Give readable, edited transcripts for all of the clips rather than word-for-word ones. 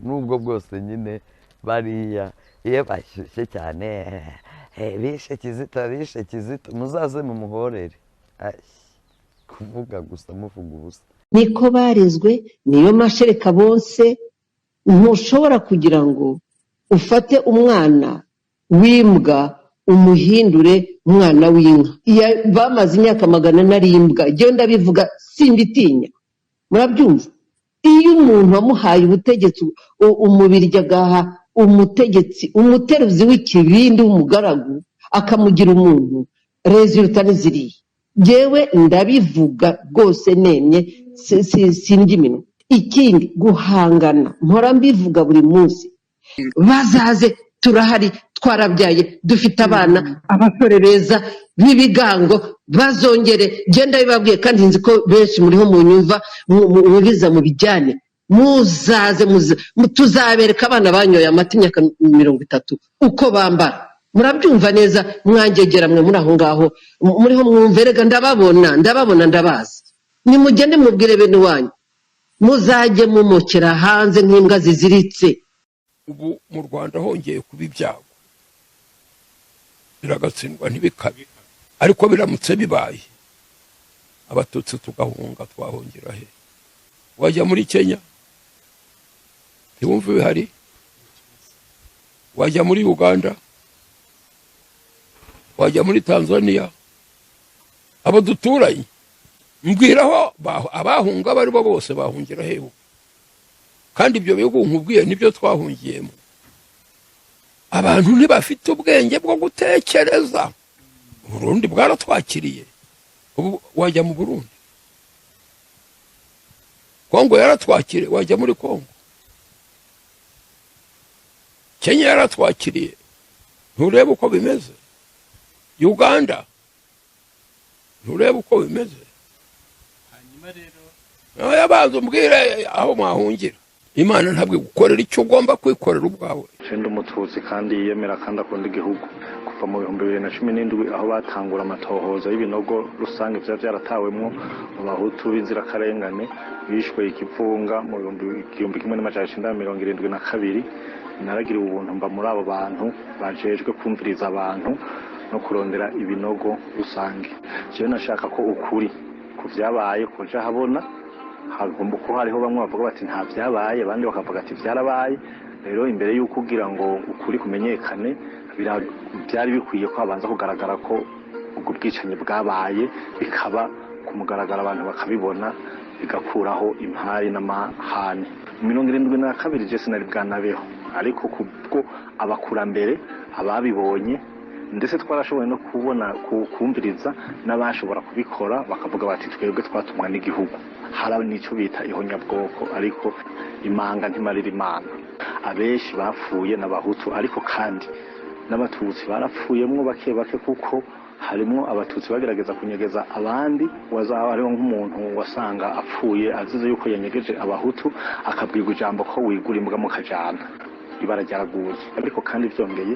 Nubwo bwose nyine bariya iyo bashyushye cyane, bishe Kizito, bishe Kizito, muzaze mumuhorere. Kuvuga gusa muvuga ubusa. Niko barezwe, niyo mashereka bonse. Ntushobora kugira ngo ufate umwana w'imbwa umuhindure umwana w'inka. Bamaze imyaka 400 ari imbwa. Njyewe ndabivuga simbitinya, murabyumva. Iyo umuntu wamuhaye ubutegetsi, umubiryi agaha umutegetsi, umuteruzi w'ikibindi w'umugaragu, akamugira umuntu, résultat ni ziriya. Njyewe ndabivuga rwose nemye, sindya iminwa. Ikindi, guhangana, mpora mbivuga buri munsi, bazaze, turahari, twarabyaye, dufite abana, abasore beza b'ibigango, bazongere. Genda bibabwiye, kandi nzi ko benshi muriho munyumva, mubiza mubijyane, muzaze, tuzabereka abana banyoye amata imyaka 30 uko bambara. Murabyumva neza, mwangegera mwe muri aho ngaho muriho mwumva. Erega ndababona, ndababona, ndabazi. Nimugende mubwire bene wanyu, muzajye mumokera hanze nk'imbwa ziziritse. Ubu mu Rwanda hongeye kuba ibyago, biragatsindwa ntibikabe, ariko biramutse bibaye, Abatutsi tugahunga, twahungira he? Wajya muri Kenya, ntiwumve bihari? Wajya muri Uganda, wajya muri Tanzania, abo duturanye? Mbwiraho abahunga abo ari bo bose bahungira hehe? Kandi ibyo bihugu nkubwiye nibyo twahungiyemo. Abantu ntibafite ubwenge bwo gutekereza. Uburundi bwaratwakiriye, ubu wajya mu Burundi? Kongo yaratwakiriye, wajya muri Kongo? Kenya yaratwakiriye, ntureba uko bimeze? Uganda, ntureba uko bimeze? Hanyuma rero, Yabanza umbwire aho mwahungira. Imana ntabwo igukorera icyo ugomba kwikorera ubwawe. Ndi Umututsi kandi yiyemera kandi akunda igihugu. Kuva mu 2017, aho batangura amatohoza y'ibinogo rusange vyaba vyaratawemwo Abahutu b'inzirakarengane bishwe ikivunga mu 1972, naragiriwe ubuntu mba muri abo bantu bajejwe kumviriza abantu no kurondera ibinogo rusange. Jewe nashaka ko ukuri ku vyabaye kuja habona. Hagomba ko hariho bamwe bavuga bati nta vyabaye, abandi bakavuga ati vyarabaye. Rero imbere y'uko ugira ngo ukuri kumenyekane, byari bikwiye ko habanza kugaragara ko ubwo bwicanyi bwabaye, bikaba ku mugaragaro, abantu bakabibona, bigakuraho impari n'amahane. 72 je sinari bwanabeho, ariko kubwo abakurambere, ababibonye, ndetse twarashoboye no kubona kumviriza n'abashobora kubikora, bakavuga bati twebwe twatumwa n'igihugu. Hari n'icyo bita ihonyabwoko, ariko imanga ntimarira Imana. Abenshi bapfuye n'Abahutu, ariko kandi n'Abatutsi barapfuyemwo bake bake, kuko harimwo Abatutsi bagerageza kunyegeza abandi. Wazaba hariho nk'umuntu wasanga apfuye azize yuko yanyegeje Abahutu, akabwirwa ijambo ko wigura imbwa mukajana, ibara ryaraguye. Ariko kandi byongeye,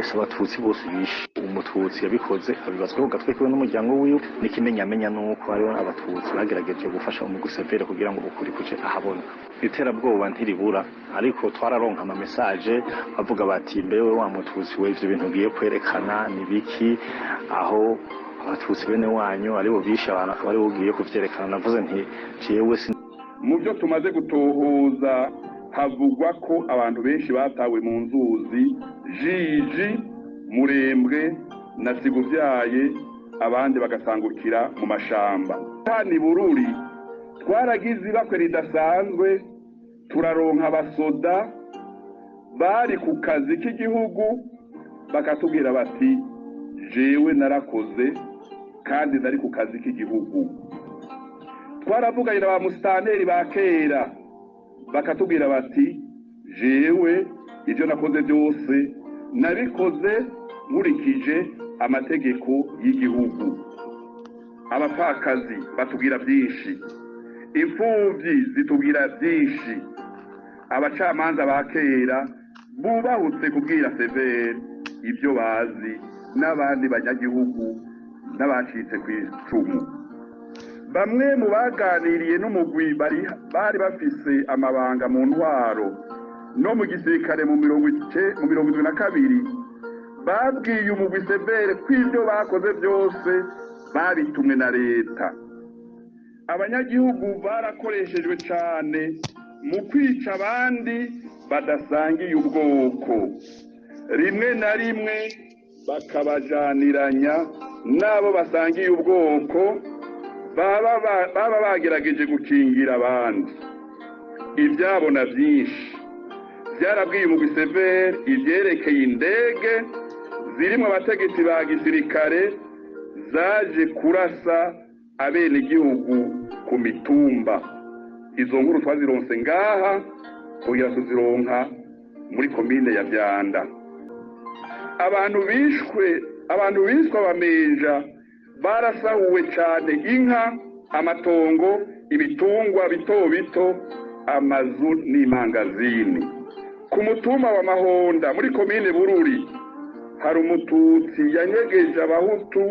si Abatutsi bose bishe. Umututsi yabikoze abibazwa ku gatwe kiwe n'umuryango wiwe. N'ikimenyamenya nuko hariho Abatutsi bagerageje gufasha umugwi CVR kugira ngo ukuri kuje ahabona. Iterabwoba ntiribura, ariko twararonka ama message bavuga bati mbewe wa Mututsi we, ivyo bintu ugiye kwerekana ni biki, aho Abatutsi bene wanyu aribo bishe abantu, akaba aribo ugiye kuvyerekana? Navuze nti jewe si Mu byo tumaze gutohoza, havugwa ko abantu benshi batawe mu nzuzi Jiji, Murembwe na Siguvyaye, abandi bagasangukira mu mashamba. Hano i Bururi twaragize ibakwe ridasanzwe, turaronka abasoda bari ku kazi k'igihugu, bakatubwira bati jewe narakoze kandi nari ku kazi k'igihugu. Twaravuganye na ba musitanteri ba kera, bakatubwira bati jewe ibyo nakoze byose nabikoze nkurikije amategeko y'igihugu. Abapfakazi batubwira byinshi, imfubyi zitubwira byinshi, abacamanza ba kera bubahutse kubwira CVR ibyo bazi, n'abandi banyagihugu n'abacitse ku icumu. Bamwe mu baganiriye n'umugwi bari bafise amabanga mu ntwaro no mu gisirikare mu 72, babwiye umugwi CVR ko ibyo bakoze byose babitumwe na leta. Abanyagihugu barakoreshejwe cyane mu kwica abandi badasangiye ubwoko, rimwe na rimwe bakabajaniranya n'abo basangiye ubwoko baba bagerageje gukingira abandi. Ibyabona byinshi byarabwiye umugwi CVR ibyerekeye indege zirimo abategetsi ba gisirikare zaje kurasa abenegihugu ku mitumba. Izo nkuru twazironse ngaha kugira tuzironka muri komine ya Vyanda. Abantu bishwe abamenja barasahuwe cyane: inka, amatongo, ibitungwa bito bito, amazu n'imangazini. Ku mutumba wa Mahonda muri komine Bururi hari Umututsi yanyegeje Abahutu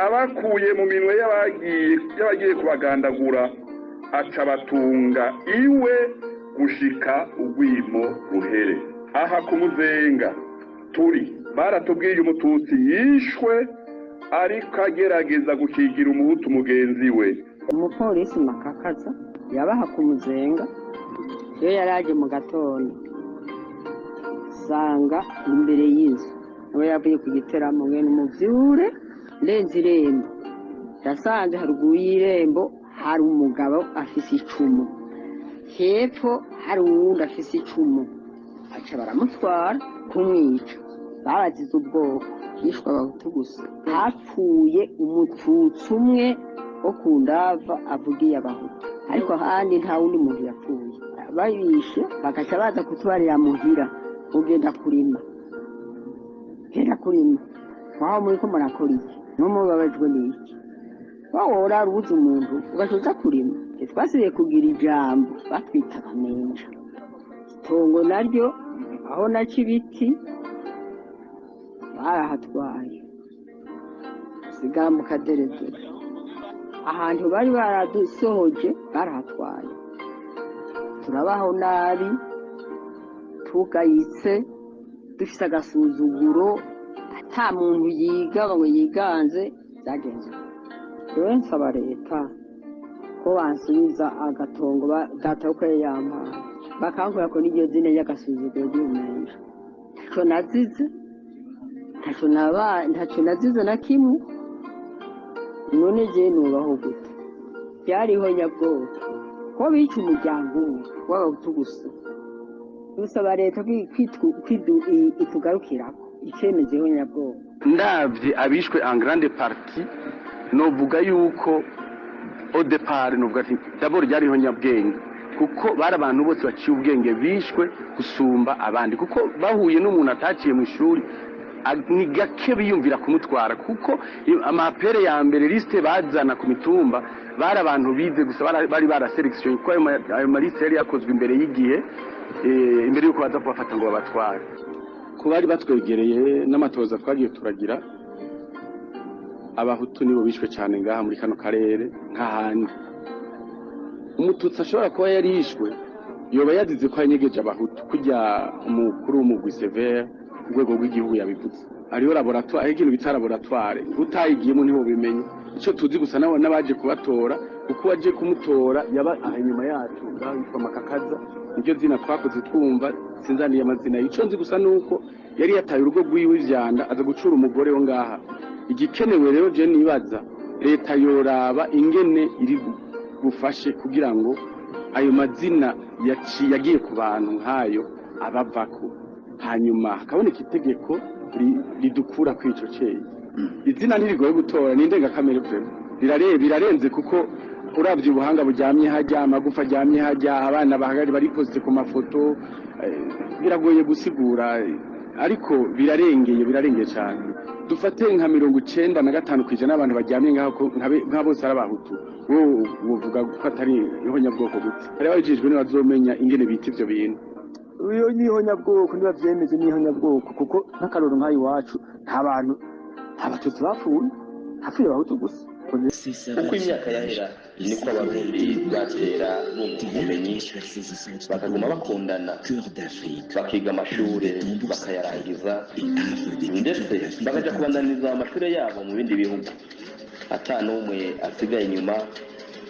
abakuye mu minwe y'abagiye kubagandagura, aca batunga iwe gushika ugwimo ruhere. Aha ku Muzenga turi baratubwiye Umututsi yishwe ariko agerageza gukigira Umuhutu mugenzi we. Umupolisi Makakaza yabaha ku Muzenga, iyo yari aje mu gatondo sanga imbere y'inzu nawe yavuye ku giteramo, mwene umuvyure ndenze irembo, yasanze haruguru y'irembo hari umugabo afise icumu, hepfo hari uwundi afise icumu, aca baramutwara kumwica. Babazize ubwoko, hishwe Abahutu gusa, hapfuye Umututsi umwe wo ku ndava avugiye Abahutu, ariko ahandi nta wundi muntu yapfuye. Babishe bagaca baza kutubarira muhira: "Ugenda kurima, genda kurima, waho muriko murakora iki? Numubabajwe n'iki? Wowe worara ubuze umuntu ugaca uza kurima." Twasubiye kugira ijambo, batwita abamenja. Itongo naryo aho naca ibiti barahatwaye, sigara mu kaderedere. Ahantu bari baradusohoje barahatwaye, turabaho nabi, tugayitse, dufise agasuzuguro, ata muntu yiga ngo yiganze. Byagenze rero nsaba leta ko bansubiza agatongo data uko yari yampaye, bakankura ko n'iryo zina ry'agasuzuguro ry'ubumenja. Ntaco nazize, ntaco nabaye, ntaco nazize na kimwe. None je nubaho gute? Byariho nyabwoko ko bica umuryango umwe w'Abahutu gusa. Dusaba leta itugarukirako ikemezeho nyabwoko. Ndavye abishwe, en grande partie novuga yuko au départ novuga ati d'abord ryariho nyabwenge, kuko bari abantu bose baciye ubwenge bishwe gusumba abandi, kuko bahuye n'umuntu ataciye mu ishuri ni gake biyumvira kumutwara, kuko amapere ya mbere, liste bazana ku mitumba, bari abantu bize gusa, bari barasélectionné, kuko ayo maliste yari yakozwe imbere y'igihe, imbere y'uko baza kubafata ngo babatware. Ku bari batwegereye n'amatoza twagiye turagira, Abahutu nibo bishwe cyane ngaha muri kano karere nk'ahandi. Umututsi ashobora kuba yarishwe yoba yazize ko yanyegeje Abahutu, kujya umukuru w'umugwi CVR ku rwego rw'igihugu yabivuze. Hariho laboratoire, hariho ikintu bita laboratoire, utayigiyemo ntiwobimenye. Icyo tuzi gusa n'abaje kubatora, kuko uwaje kumutora yaba aha inyuma yacu ngaho yitwa Makakaza, niryo zina twakoze twumva, sinzaniye amazina. Icyo nzi gusa nuko yari yataye urugo rwiwe ivyanda, aza gucura umugore wo ngaha. Igikenewe rero, je nibaza leta yoraba ingene iri bufashe kugira ngo ayo mazina yaciye yagiye ku bantu nk'ayo abavako, hanyuma hakaboneka itegeko ridukura kuri ico ceyi. Izina ntirigoye gutora, ni indengakamere vraiment, birarenze, kuko uravye ubuhanga buryamye hajya, amagufa aryamye hajya, abana bahagaze bari posté ku mafoto, biragoye gusigura, ariko birarengeye, birarengeye cyane. Dufate nka 95% y'abantu baryamye ngaho ko nka bose ari Abahutu, wowe wovuga ko atari ihonyabwoko gute? Hari ababijejwe ntibazomenya ingene bita ivyo bintu. Iyo ni ihonyabwoko, nibavyemeze ni ihonyabwoko, kuko nk'akarorero nk'aha iwacu nta bantu, nta Batutsi bapfuye, hapfuye Abahutu gusa. Uko imyaka yahera niko Abarundi batera bunguka ubumenyi, bakaguma bakundana, bakiga amashure bakayarangiza, ndetse bakaja kubandaniza amashure yabo mu bindi bihugu, ata n'umwe asigaye inyuma,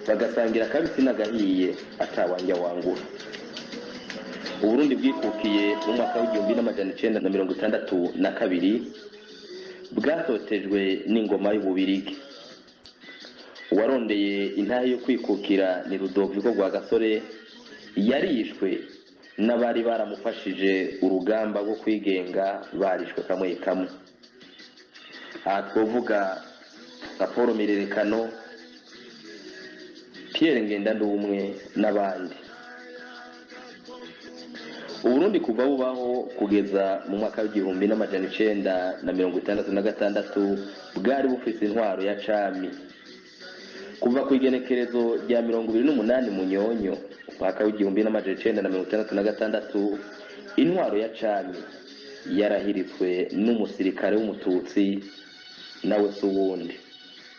bagasangira akabisi n'agahiye, atawanja wangura. Uburundi bwikukiye mu mwaka w'1962 bwatotejwe n'ingoma y'Ububirigi. Uwarondeye intahe yo kwikukira ni Rudoviko Rwagasore, yarishwe n'abari baramufashije urugamba rwo kwigenga, barishwe kamwe kamwe. Aha twovuga nka Paul Mirerekano, Pierre Ngendandumwe n'abandi. Uburundi kuva bubaho kugeza mu mwaka w'1966 bwari bufise intwaro ya cami. Kuva ku igenekerezo rya 28 Munyonyo umwaka w'1966, intwaro ya cami yarahiritswe n'umusirikare w'Umututsi, nawe si uwundi,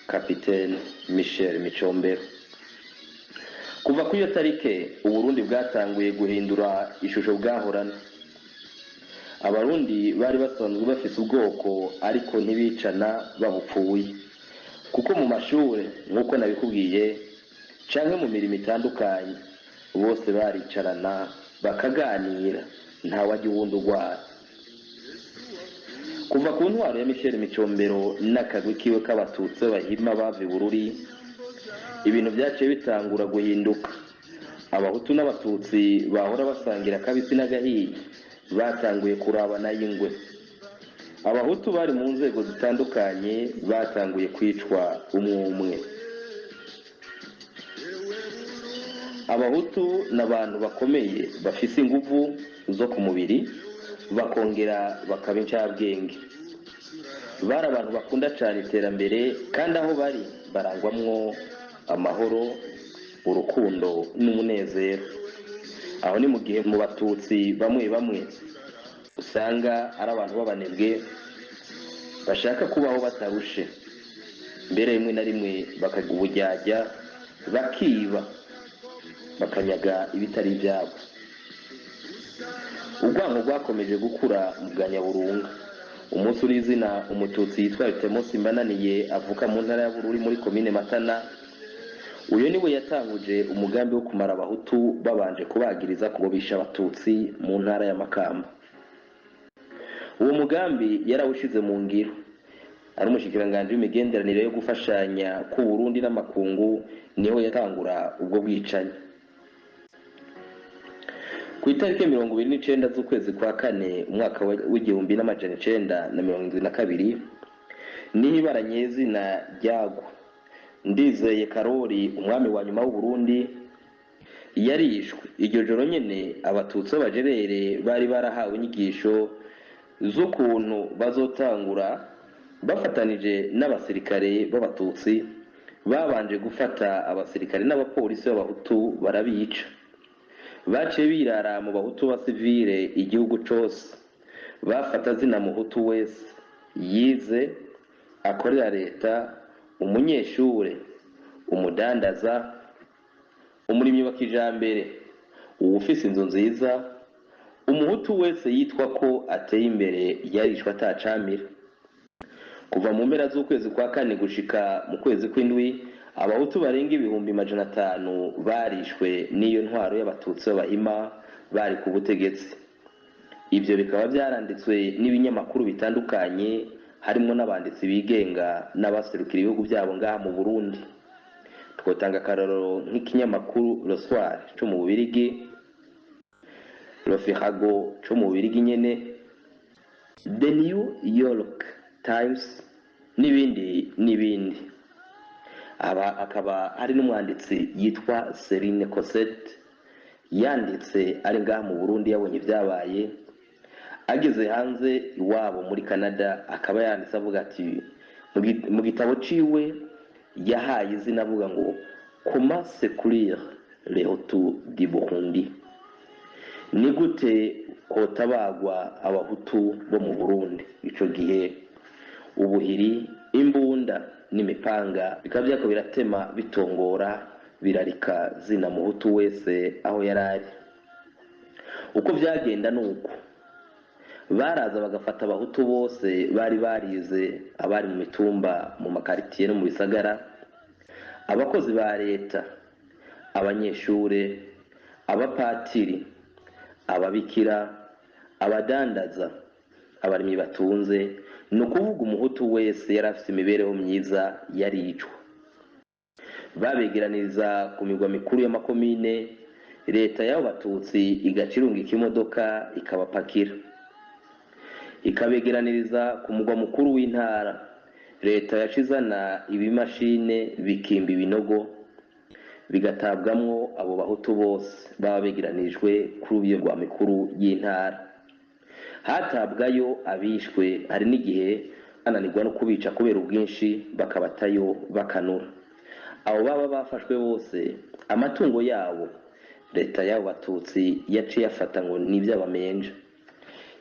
Kapitene Michel Micombero. Kuva kuri iyo tarike Uburundi bwatanguye guhindura ishusho bwahorana. Abarundi bari basanzwe bafise ubwoko, ariko ntibicana babupfuye, kuko mu mashure, nk'uko nabikubwiye, canke mu mirimo itandukanye, bose baricarana bakaganira, ntawajya uwundi urwara. Kuva ku ntwaro ya Michel Micombero n'akagwi kiwe k'Abatutsi bahima bava i Bururi, ibintu byaciye bitangura guhinduka. Abahutu n'Abatutsi bahora basangira akabisi n'agahiye batanguye kurabana y'ingwe. Abahutu bari mu nzego zitandukanye batanguye kwicwa umwe umwe. Abahutu ni abantu bakomeye, bafise inguvu zo ku mubiri, bakongera bakaba incabwenge. Bari abantu bakunda cyane iterambere, kandi aho bari barangwamwo amahoro, urukundo n'umunezero. Aho ni mu gihe mu Batutsi bamwe bamwe usanga ari abantu b'abanebwe, bashaka kubaho batarushe, mbere rimwe na rimwe bakagira ubujyajya, bakiba, bakanyaga ibitari ibyabo. Urwango rwakomeje gukura mu bwa Nyaburunga. Umunsi uri izina, Umututsi yitwa Temosi Mbananiye, avuka mu ntara ya Bururi muri komine Matana, uyu niwe yatanguje umugambi wo kumara Abahutu, babanje kubagiriza kubobisha Abatutsi mu ntara ya Makamba. Uwo mugambi yarawushize mu ngiro ari umushikiranganji w'imigenderanire yo gufashanya ku Burundi n'amakungu, niho yatangura ubwo bwicanyi. Ku itariki 29 z'ukwezi kwa kane umwaka w'1972, niho ibara nyezina ryagwa. Ndizeye Karori, umwami wa nyuma w'Uburundi, yarishwe iryo joro nyene. Abatutsi b'abajerere bari barahawe inyigisho z'ukuntu bazotangura bafatanije n'abasirikare b'Abatutsi, babanje gufata abasirikare n'abapolisi b'Abahutu barabica. Baciye birara mu Bahutu ba sivile igihugu cose, bafata zina Muhutu wese yize, akorera leta, umunyeshure, umudandaza, umurimyi wa kijambere, uwufise inzu nziza. Umuhutu wese yitwa ko ateye imbere yarishwe atacamira. Kuva mu mpera z'ukwezi kwa kane gushika mu kwezi kw'indwi, Abahutu barenga 500,000 barishwe n'iyo ntwaro y'Abatutsi b'abahima bari ku butegetsi. Ibyo bikaba byaranditswe n'ibinyamakuru bitandukanye, harimo n'abanditsi bigenga n'abaserukira ibihugu byabo ngaha mu Burundi. Twotanga akarorero nk'ikinyamakuru Le Soir cyo mu Bubirigi, Le Figaro cyo mu Bubirigi nyene, The New York Times n'ibindi n'ibindi. Aba akaba hari n'umwanditsi yitwa Celine Cosette, yanditse ari ngaha mu Burundi, yabonye ibyabaye ageze hanze iwabo muri Canada, akaba yanditse avuga ati mu gitabo ciwe yahaye izina avuga ngo "Comment secourir les Hutus du Burundi", ni gute hotabagwa Abahutu bo mu Burundi. Ico gihe ubuhiri, imbunda n'imipanga bikaba byako biratema bitongora birarika zina muhutu wese aho yari ari. Uko byagenda ni uko baraza bagafata abahutu bose bari barize, abari mu mitumba, mu makaritiye no mu bisagara, abakozi ba leta, abanyeshure, abapatiri, ababikira, abadandaza, abarimyi batunze, ni ukuvuga umuhutu wese yari afite imibereho myiza yaricwa. Babegeraniriza ku migwa mikuru y'amakomine, leta y'abo batutsi igaca irungika imodoka ikabapakira, ikabegeraniriza ku mugwa mukuru w'intara. Leta yaca izana ibimashine bikimba ibinogo bigatabwamwo abo bahutu bose baba begeranijwe kuri iyo migwa mikuru y'intara. Hatabwayo abishwe, hari n'igihe bananirwa no kubica kubera ubwinshi, bakabatayo bakanura. Abo baba bafashwe bose amatungo yabo leta y'abo batutsi yaciye afata ngo ni iby'abamenja,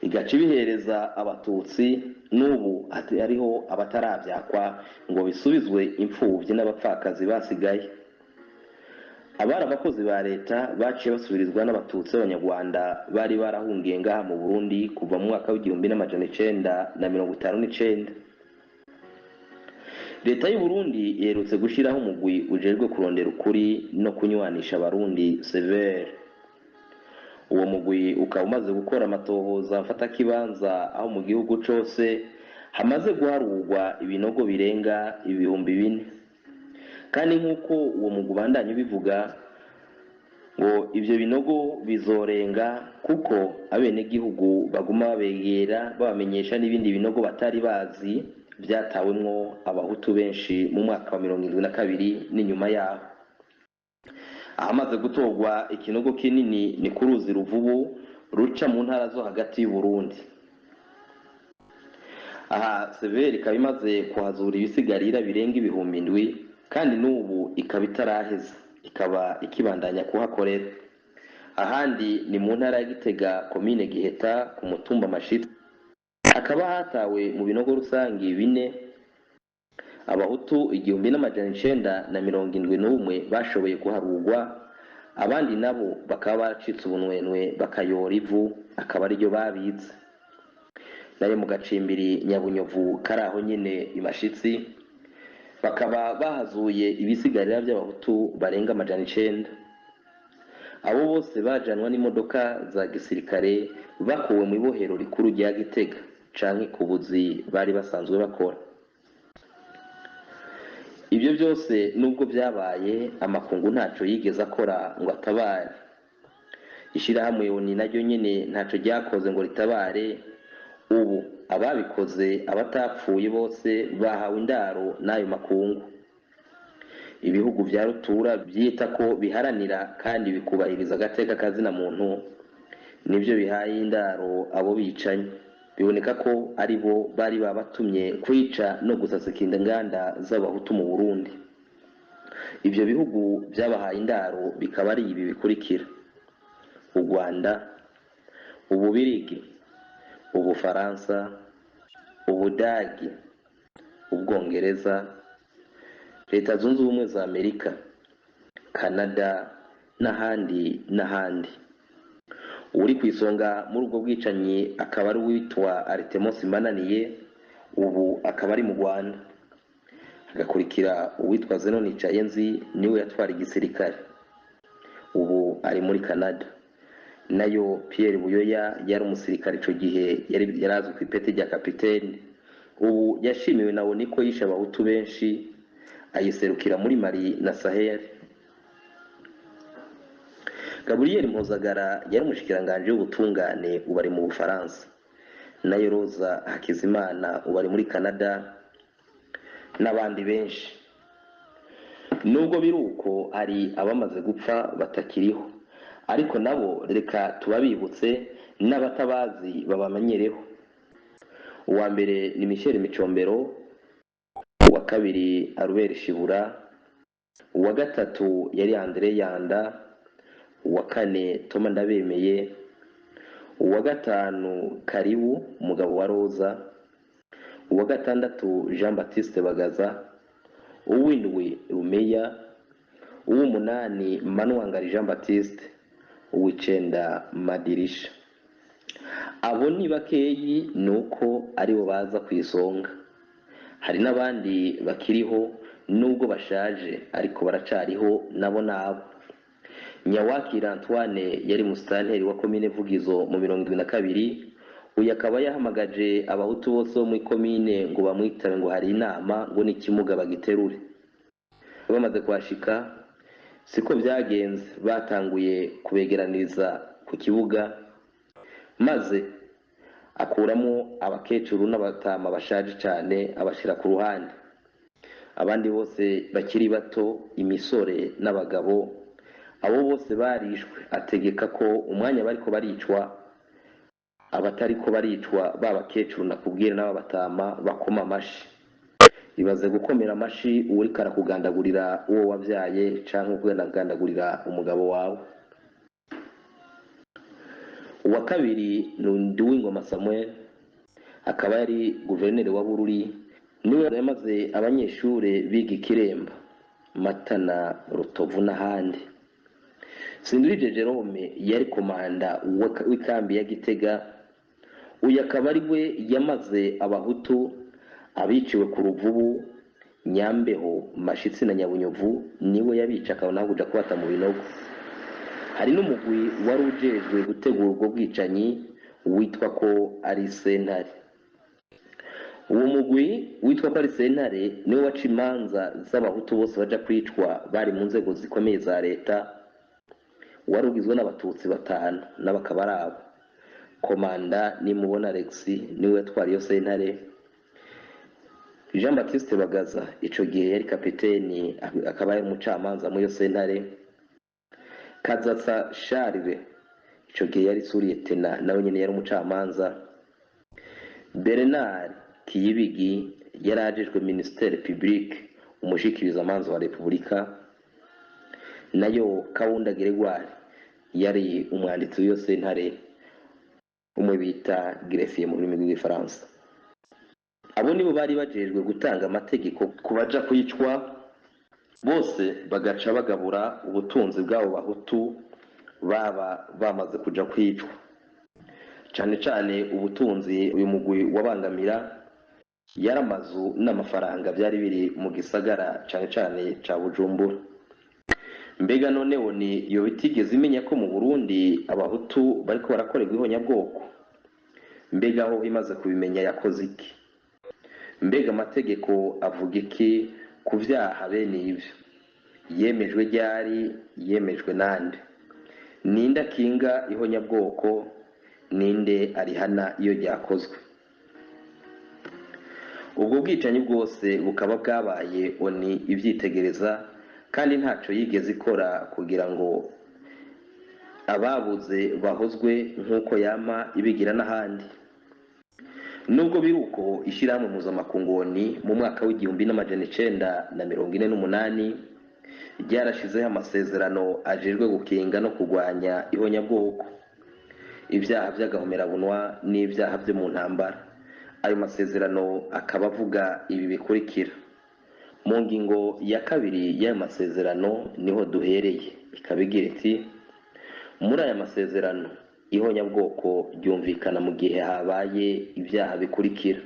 igaca ibihereza abatutsi. N'ubu hariho abatarabyakwa ngo bisubizwe imfubyi n'abapfakazi basigaye. Abari abakozi ba leta baciye basubirizwa n'abatutsi b'abanyarwanda bari barahungiye ngaha mu Burundi kuva mu mwaka w'1959. Leta y'u Burundi iherutse gushyiraho umugwi ujejwe kurondera ukuri no kunywanisha abarundi, Severe. Uwo mugwi ukaba umaze gukora amatohoza mfatakibanza aho mu gihugu cose hamaze guharurwa ibinogo birenga 4000. Kandi nk'uko uwo mugwi ubandanya ubivuga, ngo ivyo binogo bizorenga kuko abenegihugu baguma babegera babamenyesha n'ibindi binogo batari bazi byatawemwo abahutu benshi mu mwaka wa 72 n'inyuma yaho. Ahamaze gutorwa ikinogo kinini ni ku ruzi Ruvubu ruca mu ntara zo hagati y'u Burundi. Aha Severi ikaba imaze kuhazura ibisigarira birenga 7000, kandi n'ubu ikaba itaraheza, ikaba ikibandanya kuhakorera. Ahandi ni mu ntara ya Gitega, komine Giheta, ku mutumba Mashitsi, hakaba hatawe mu binogo rusangi 4 abahutu 1971 bashoboye kuharugwa, abandi nabo bakaba baracitse ubunwenwe bakayora ivu, akaba ariryo babitse. Nayo mu gacimbiri Nyabunyovu kari aho nyine imashitsi, bakaba bahazuye ibisigarira by'abahutu barenga 900. Abo bose bajanwa n'imodoka za gisirikare bakuwe mu ibohero rikuru rya Gitega canke ku buzi bari basanzwe bakora. Ibyo byose nubwo byabaye, amakungu ntaco yigeze akora ngo atabare. Ishirahamwe ONU naryo nyene ntaco ryakoze ngo ritabare. Ubu ababikoze abatapfuye bose bahawe indaro n'ayo makungu. Ibihugu vya rutura byita ko biharanira kandi bikubahiriza agateka kazina muntu nibyo bihaye indaro abo bicanyi. Biboneka ko ari bo bari babatumye kwica no gusasika inganda z'abahutu mu Burundi. Ibyo bihugu byabahaye indaro bikaba ari ibi bikurikira: u Rwanda, Ububirigi, Ubufaransa, Ubudagi, Ubwongereza, Leta Zunze Ubumwe za Amerika, Canada n'ahandi n'ahandi. Uri ku isonga muri ubwo bwicanyi akaba ari uwitwa Artemos Mbananiye, ubu akaba ari mu Rwanda. Agakurikira uwitwa Zenon Nicayenzi, niwe yatwara igisirikare, ubu ari muri Canada. Nayo Pierre Buyoya yari umusirikare ico gihe, yari yarazwi ku ipeti rya kapitene, ubu yashimiwe na ONU ko yishe abahutu benshi, ayiserukira muri Mali na Sahel. Gabriel Mpozagara yari umushikiranganje w'ubutungane, ubu ari mu Bufaransa. Nayo Roza Hakizimana ubu ari muri Canada, n'abandi benshi. Nubwo biri uko, hari abamaze gupfa batakiriho, ariko nabo reka tubabibutse n'abatabazi babamenyereho. Uwa mbere ni Michel Micombero, uwa kabiri Albert Shibura, uwa gatatu yari Andre Yanda, uwa kane Toma Ndabemeye, uwa gatanu Karibu umugabo wa Roza, uwa gatandatu Jean Baptiste Bagaza, Uw'indwi Rumeya, uw'umunani Manuwangari Jean Baptiste, uw'icenda Madirisha. Abo ni bakeyi, ni uko aribo baza ku isonga. Hari n'abandi bakiriho nubwo bashaje, ariko baracariho nabo nabo. Nyawakira Antoine yari musitanteri wa komine Vugizo mu 72. Uyu akaba yahamagaje abahutu bose bo muri komine ngo bamwitabe, ngo hari inama, ngo n'ikimuga bagiterure. Bamaze kuhashika siko byagenze, batanguye kubegeraniriza ku kibuga, maze akuramo abakecuru n'abatama bashaje cyane, abashyira ku ruhande. Abandi bose bakiri bato, imisore n'abagabo, abo bose barishwe. Ategeka ko umwanya bariko baricwa, abatariko baricwa, ba bakecuru nakubwira n'ababatama, bakoma amashi. Ibaze gukomera amashi uwuriko arakugandagurira uwo wabyaye canke ukugandagurira umugabo wawe. Uwa kabiri ni Nduwingoma Samuel, akaba yari guverineri wa Bururi. Niwe yamaze abanyeshure biga Ikiremba, Matana, Rutovu n'ahandi. Sindurije Jerome yari komanda w'ikambi ya Gitega. Uyu akaba ari we yamaze abahutu abiciwe ku Ruvubu, Nyambeho, Mashitsi na Nyabunyovu. Niwe yabica akabona kuja kubata mu binogo. Hari n'umugwi wari ujejwe gutegura ubwo bwicanyi witwa ko ari sentare. Uwo mugwi witwa ko ari sentare niwe waca imanza z'abahutu bose baja kwicwa bari mu nzego zikomeye za leta. Wari ugizwe n'abatutsi batanu, n'abakaba ari abo: Komanda Nimubona Alex, niwe yatwara iyo sentare; Jean Baptiste Bagaza, ico gihe yari kapiteni, akaba yari umucamanza muri iyo sentare; Kazatsa Charles, ico gihe yari suriyetena, nawe nyene yari umucamanza; Bernard Kiyibigi yari ajejwe ministère public, umushikirizamanza wa Repubulika; nayo Kawunda Gregoire yari umwanditsi w'iyo sentare, umwe bita greffier mu rurimi rw'igifaransa. Abo nibo bari bajejwe gutanga amategeko ku baja kwicwa bose, bagaca bagabura ubutunzi bw'abo bahutu baba bamaze kuja kwicwa. Cane cane ubutunzi uyu mugwi wabangamira yari amazu n'amafaranga byari biri mu gisagara, cane cane ca Bujumbura. Mbega noneho ni yo bitigeze imenya ko mu Burundi abahutu bariko barakorerwa ihonyabwoko? Mbega aho imaze kubimenya yakoze iki? Mbega amategeko avuga iki ku vyaha bene ivyo? Yemejwe ryari? Yemejwe nande? Ninde akinga ihonyabwoko? Ninde arihana iyo ryakozwe? Ubwo bwicanyi bwose bukaba bwabaye ONU ivyitegereza, kandi ntaco yigeze ikora kugira ngo ababuze bahozwe nk'uko yama ibigira n'ahandi. Nubwo biri uko, ishyirahamwe mpuzamakungu ONU mu mwaka w'1948 ryarashizeho amasezerano ajejwe gukinga no kurwanya ihonyabwoko, ibyaha by'agahomerabunwa n'ibyaha byo mu ntambara. Ayo masezerano akaba avuga ibi bikurikira. Mu ngingo ya kabiri y'ayo masezerano niho duhereye, ikaba igira iti: "Muri aya masezerano, ihonyabwoko ryumvikana mu gihe habaye ibyaha bikurikira: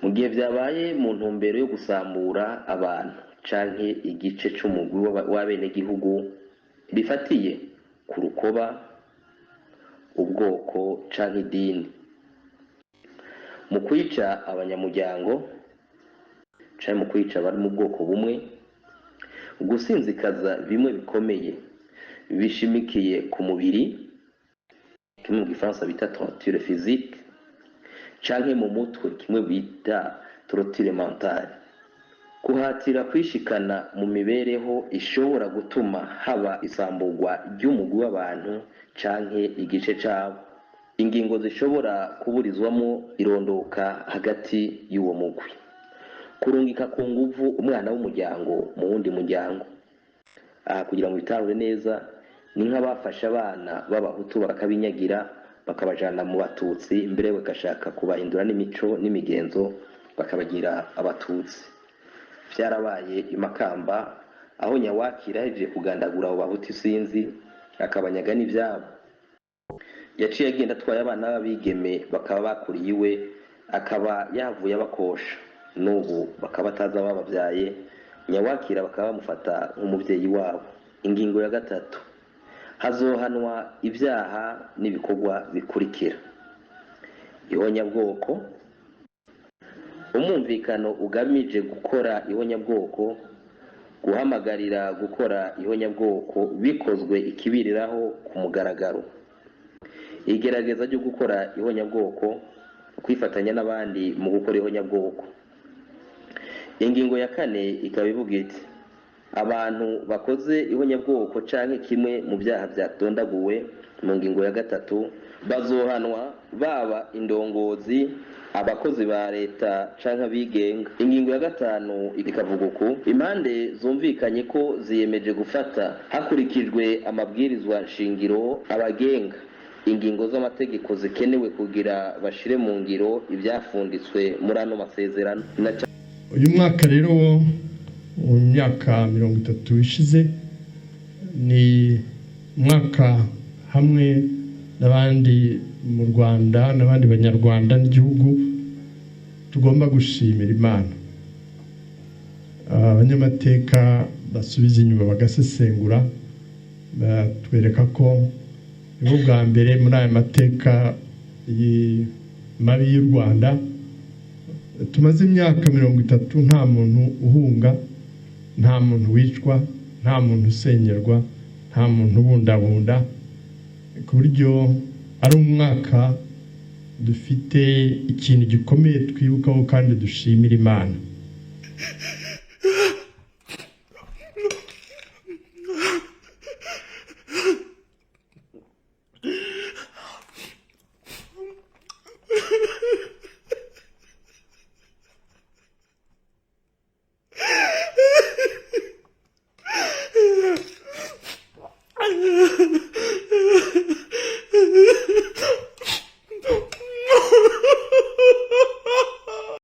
mu gihe byabaye mu ntumbero yo gusambura abantu canke igice c'umugwi w'abenegihugu bifatiye ku rukoba, ubwoko canke idini, mu kwica abanyamuryango canke mu kwica abari mu bwoko bumwe, gusinzikaza bimwe bikomeye bishimikiye ku mubiri, kimwe mu gifaransa bita torture physique, canke mu mutwe, kimwe bita torture mentale, kuhatira kwishikana mu mibereho ishobora gutuma haba isamburwa ry'umugwi w'abantu canke igice cabo, ingingo zishobora kuburizwamo irondoka hagati y'uwo mugwi, kurungika ku nguvu umwana w'umuryango mu wundi muryango." Aha, kugira ngo bitahure neza, ni nk'abafashe abana b'abahutu bakabinyagira, bakabajana mu batutsi, mbere bagashaka kubahindura n'imico n'imigenzo. Bakabagira Abatutsi. Vyarabaye i Makamba, aho Nyawakira yahejeje kugandagura abo Bahutu isinzi, akabanyaga n'ivyabo, yaciye agenda atwaye abana b'abigeme, bakaba bakuriye iwe, akaba yahavuye abakosha, n'ubu bakaba batazi abababyaye. Nyawakira bakaba bamufata nk'umubyeyi wabo. Ingingo ya gatatu: hazohanwa ibyaha n'ibikorwa bikurikira: ihonyabwoko, umwumvikano ugamije gukora ihonyabwoko, guhamagarira gukora ihonyabwoko bikozwe ikibiriraho ku mugaragaro, igerageza ryo gukora ihonyabwoko, kwifatanya n'abandi mu gukora ihonyabwoko. Ingingo ya kane ikaba ivuga iti: abantu bakoze ihonyabwoko canke kimwe mu byaha byadondaguwe mu ngingo ya gatatu bazohanwa, baba indongozi, abakozi ba leta canke abigenga. Ingingo ya gatanu ikavuga uku: impande zumvikanye ko ziyemeje gufata, hakurikijwe amabwirizwa nshingiro abagenga, ingingo z'amategeko zikenewe kugira bashire mu ngiro ibyafunditswe muri ano masezerano na Uyu mwaka rero, mu myaka 30 ishize, ni umwaka hamwe n'abandi mu Rwanda n'abandi Banyarwanda n'igihugu tugomba gushimira Imana. Abanyamateka basubiza inyuma bagasesengura, batwereka ko nibwo bwa mbere muri aya mateka mabi y'u Rwanda tumaze imyaka 30 nta muntu uhunga, nta muntu wicwa, nta muntu usenyerwa, nta muntu ubundabunda, ku buryo ari umwaka dufite ikintu gikomeye twibukaho kandi dushimira Imana.